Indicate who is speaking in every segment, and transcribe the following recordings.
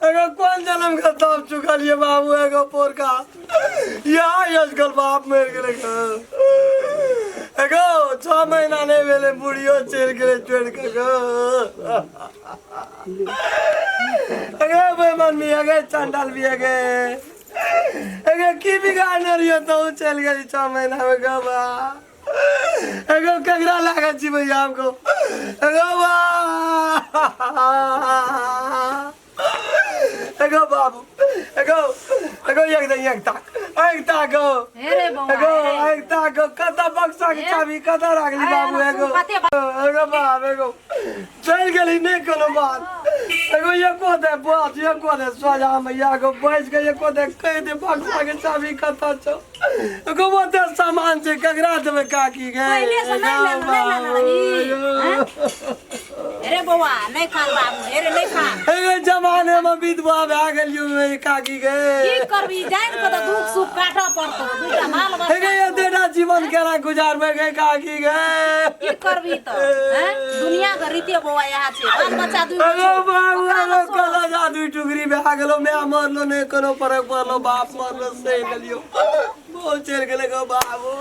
Speaker 1: एगो कोन जन्म के ताप चुकलिए बाबू एगो पोरका यहाँ आजकल बाप मरि गेलै गो। एगो 6 महीना नहि भेलै बुढ़ियो चलि गेलै छोड़ि कऽ गो। एगे बेमन भी एगे चंडाल भी एगे एगे की बिगाड़ने रहियो तो चलि गेली 6 महीना में गो बा। एगो केकरा लागल छी भैया हमको एगो बा एगो बाबू एगो एगो एक दे एक ताक एक ताक गो
Speaker 2: हे रे बौआ
Speaker 1: एगो
Speaker 2: हे रे।
Speaker 1: एक ताक गो कत बक्सा के चाबी कत राखली
Speaker 2: अरे
Speaker 1: बाबू
Speaker 2: एना
Speaker 1: एगो
Speaker 2: सुन कते
Speaker 1: एगो बाप एगो चलि गेली नहि कोनो बात एगो एको दे बस एको दे सोझा मैया गो बैस के एको दे कहि दे बक्सा के चाबी कत छौ एगो ओते सामान छै ककरा देबै काकी के
Speaker 2: पहिले से नहि लेने नहि लेने रही हैं? हे रे बौआ नहि खान बाबू हे रे नहि खान
Speaker 1: एगो जमाने में विधवा भए गेलियो रे काकी के
Speaker 2: की करबी जानि कऽ तऽ दुख सुख काटऽ पड़तौ दूटा माल
Speaker 1: एगो
Speaker 2: बच्चा
Speaker 1: एतेटा जीवन केना गुजारबै गे काकी के
Speaker 2: की करबी तऽ हैं? दुनिया के रीते बौआ इएह छै बाल बच्चा दुइ गो
Speaker 1: एगो
Speaker 2: छौ।
Speaker 1: बाबू
Speaker 2: ओकरा
Speaker 1: एगो
Speaker 2: लऽ सोच।
Speaker 1: कला जादू टुकड़ी भए गेलो माय मरलो नहि कोनो फरक पड़लो बाप मरलो सहि गेलियो बहुत चलि गेलै गो बाबू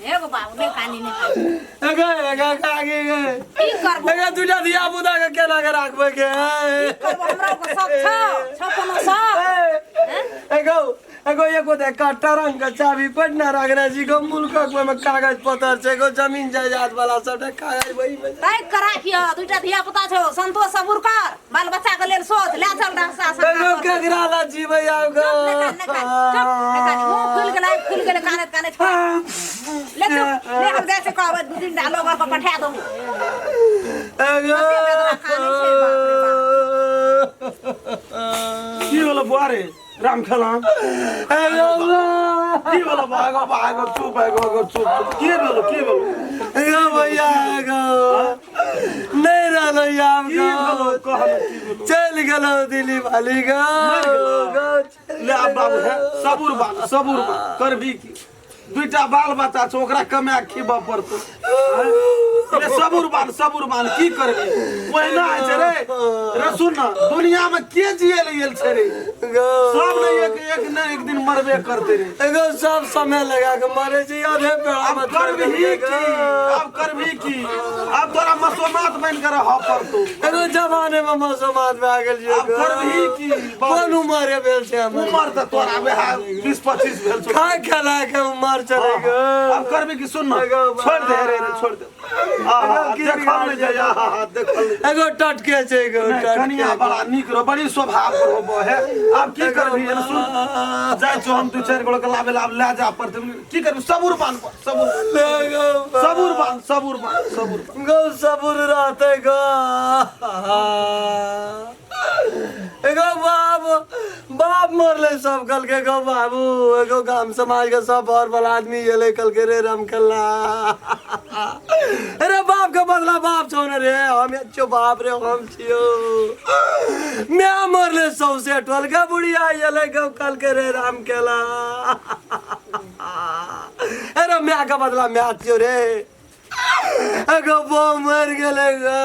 Speaker 2: हे गो बाबू नहि कानी नहि कानी
Speaker 1: एगे एगे काकी गे
Speaker 2: की करबो
Speaker 1: एगे दूटा धिया पुता के केना के राखबै गे
Speaker 2: की करबो हमरा ओकर शौक छौ छौ कोनो शौक हैं?
Speaker 1: एगो एगो एगो दे कट्टा रंग के चाबी पटना राखने छी गो मुल्कक ओहिमे कागज पत्र छै एगो जमीन जायदाद वाला सबटा कागज वही में छै।
Speaker 2: ताकि कऽ राखिह दूटा धिया पुता छौ संतोष सबुर कर बाल बच्चा के लेल सोच ले चल रास्ता
Speaker 1: एगो केकरा ला जीबै आब गो
Speaker 2: चुप नहि कान नहि कान चुप नहि कान मुँह फुलि गेलै फुलि गेलै कानैत कानैत छोड़ ले चुप ले हम जाइ छै कहबै दू दिन डालो घर पर पठा दहु
Speaker 1: एगो
Speaker 2: कते बेदरा कानै छै बाप रे बाप
Speaker 3: की भेलो बुआ रे राम खेलान
Speaker 1: एगो
Speaker 3: की भेलो बा एगो बा एगो चुप एगो एगो चुप की भेलो की भेलो
Speaker 1: एगो भैया एगो नहि रहलो आब
Speaker 3: की
Speaker 1: गो
Speaker 3: भेलो कह ने की भेलो
Speaker 1: चलि गेलो दिल्ली वाली गो
Speaker 3: मरि गेलो।
Speaker 1: गो चलि
Speaker 3: ले आब बाबू हे सबुर बान सबुर बान करबी की दुईटा बाल बच्चा छौ ओकरा कमा के खिबऽ पड़तौ ले सबुर बान सबुर बान की करबी ओहिना होइ छै रे रे सुन न दुनिया में के जिए ले गेल छै रे
Speaker 1: गो
Speaker 3: सब ने एक एक ने एक दिन मरबे करते रे
Speaker 1: एगो सब समय लगा के मरे छै आधे पेड़ा
Speaker 3: अब
Speaker 1: में छोड़
Speaker 3: करबही
Speaker 1: देलियै
Speaker 3: की
Speaker 1: गो।
Speaker 3: अब करबही की अब तोरा मसोमात बन के रह पड़तौ
Speaker 1: एगो जमाने में मसोमात भए गेल छै
Speaker 3: अब करबही की
Speaker 1: कोन उमर भेल छै हमर
Speaker 3: उमर तऽ तोरा वएह 20-25 भेल छौ
Speaker 1: खा खेला के उमर चले गो
Speaker 3: अब करबी की सुन न
Speaker 1: एगो
Speaker 3: छोड़ दे रे रे छोड़ दे आहा
Speaker 1: की
Speaker 3: देखल नहि जाय आहा देखल नहि
Speaker 1: एगो टटके छै एगो
Speaker 3: जाय।
Speaker 1: टटके
Speaker 3: कनिया बड़ा नीक रहो बड़ी स्वभाव रहो बहे आब की करबी एने सुन जाइ छौ हम दू चारि गोड़ के लाबे लाब ले जा पड़तै की करबी सबुर बान सबुर
Speaker 1: ले गो
Speaker 3: सबुर बान सबुर बान सबुर बान
Speaker 1: गो सबुर रहते गो एगो बाप बाप मरले सब कहलकै गो बाबू एगो गाम समाज के सब घर वाला आदमी एलै कहलकै रे राम खेलना अरे बाप के बदला बाप छौ ने रे हम छियौ बाप रे हम छियौ माय मरले सौसे टोल के बुढ़िया एलै गो कहलकै रे राम खेला अरे माय के बदला माय छियौ रे एगो बम मरि गेलै गो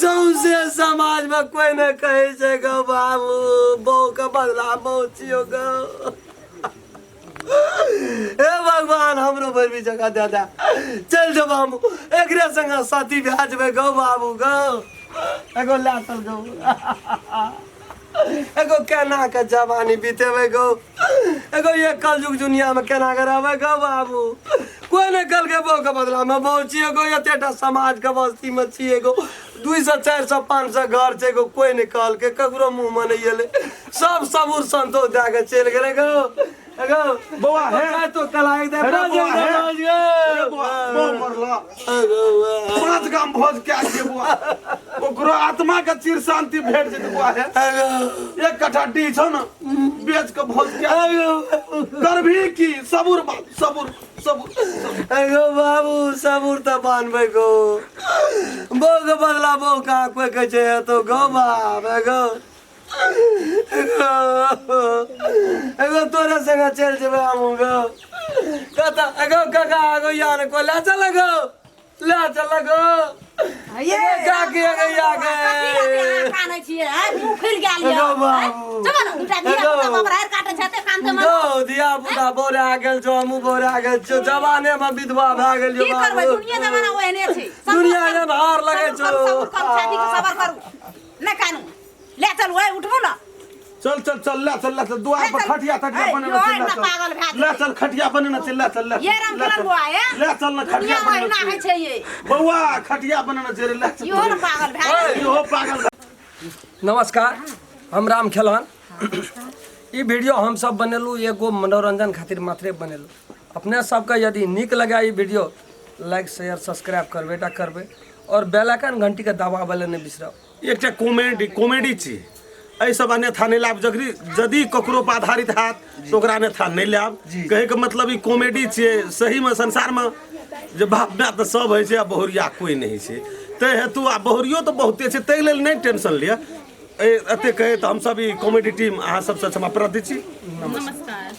Speaker 1: सौंसे समाजमे कोइ नहि कहै छै गो बाबू बहूके बदला बहू छियौ गो हे भगवान हमरो भरि भी जगह दे दे चलि जेबो हम एकरे संगे साथी भए जेबै गौ बाबू गौ एगो लए चल गौ एगो केना के जवानी बितेबै गौ एगो ये कलयुग दुनिया में केना के रहबै गौ बाबू कोई नहि कहलकै बहू के बदला में बहू छियै गो एतेटा समाज के बस्ती में छियै गो 200 400 500 घर छै गो कोई नहि कहलकै ककरो मुँह में नहि एलै सब सबुर संतोष दए के चलि गेलै गौ एगो
Speaker 3: बौआ हे
Speaker 1: तो कलाई दे
Speaker 3: अरे बौआ हे अरे बौआ बौ मरला पांच गाम भोज क्या के बुआ ओकरो आत्मा के चिर शांति भेट जेतै बुआ हे एक कट्ठा डीह छौ ने बेच के भोज क्या करभी की सबुर बात सबुर सबुर सबुर।
Speaker 1: एगो बाबू सबुर तऽ बान्हबै गो बहू के बदला बहू कहाँ कोइ कहै छै हेतौ गो बाप एगो एगो एगो तोरे संगे चलि जेबै हमहूँ गो कतऽ एगो काका एगो यार को ले चल गो ले चल गो
Speaker 2: ये
Speaker 1: काकी गैया गे
Speaker 2: कथी रहते अहाँ कानै छियै आँय? मुँह फुलि गेल यऽ
Speaker 1: एगो
Speaker 2: आँय?
Speaker 1: बाबू।
Speaker 2: चलू ने दूटा धिया
Speaker 1: एगो।
Speaker 2: पुता बबरारि काटै छै एते कानते मन
Speaker 1: गौ धिया पुता बोरा गेल छौ हमहूँ बोरा गेल छौ जवाने में विधवा भए गेल
Speaker 2: की करबै दुनिया जमाना ओहने छै
Speaker 1: दुनिया जब हार लगै
Speaker 2: सब्र करू,
Speaker 1: छौ।
Speaker 2: सब्र करू छाती के सब्र करू नहि कानू ले चल ओए उठबू ने
Speaker 3: चल चल चल ले चल ले चल दुआर पर
Speaker 2: ले चल।
Speaker 3: खटिया तटिया
Speaker 2: ए,
Speaker 3: बनेने
Speaker 2: यो
Speaker 3: छै, ले
Speaker 2: एकटा
Speaker 3: चल।
Speaker 2: पागल भए
Speaker 3: ले
Speaker 2: जेतै।
Speaker 3: चल खटिया बनेने छै ले चल ले
Speaker 2: ये राम
Speaker 3: ले
Speaker 2: चलन
Speaker 3: चल।
Speaker 2: बौआ ये
Speaker 3: ले चल ने खटिया
Speaker 2: दुनिया
Speaker 3: बनेने
Speaker 2: ओहिना
Speaker 3: छै।
Speaker 2: होइ छै ये
Speaker 3: बौआ खटिया बनेने छै रे ले चल।
Speaker 2: इहो ने पागल भए गेलै।
Speaker 3: इहो पागल भए
Speaker 1: नमस्कार हम राम खेलहन ई वीडियो हम सब बनेलहुँ एगो मनोरंजन खातिर मात्रे बनेलहुँ अपने सबके यदि नीक लगे ई वीडियो लाइक शेयर सब्सक्राइब करबे टा करबै और बेल आइकन घंटीके दबाबै लए नहि बिसरब
Speaker 3: एकटा कॉमेडी कॉमेडी छी एहि सब अन्यथा नहि लाभ जकरी यदि ककरो पर आधारित हैत तऽ ओकरा अन्यथा नहि लाभ कहैके मतलब ई कॉमेडी छियै सहीमे संसारमे जे बाप माय तऽ सब होइ छै आ बहुरिया कोइ नहि होइ छै ताहि हेतु आ बहुरियो तऽ बहुते छै ताहि लेल नहि टेंशन लिअ एतेक कहैत हमसब ई कॉमेडी टीम अहाँ सबसँ क्षमा प्रार्थी छी।
Speaker 4: नमस्कार।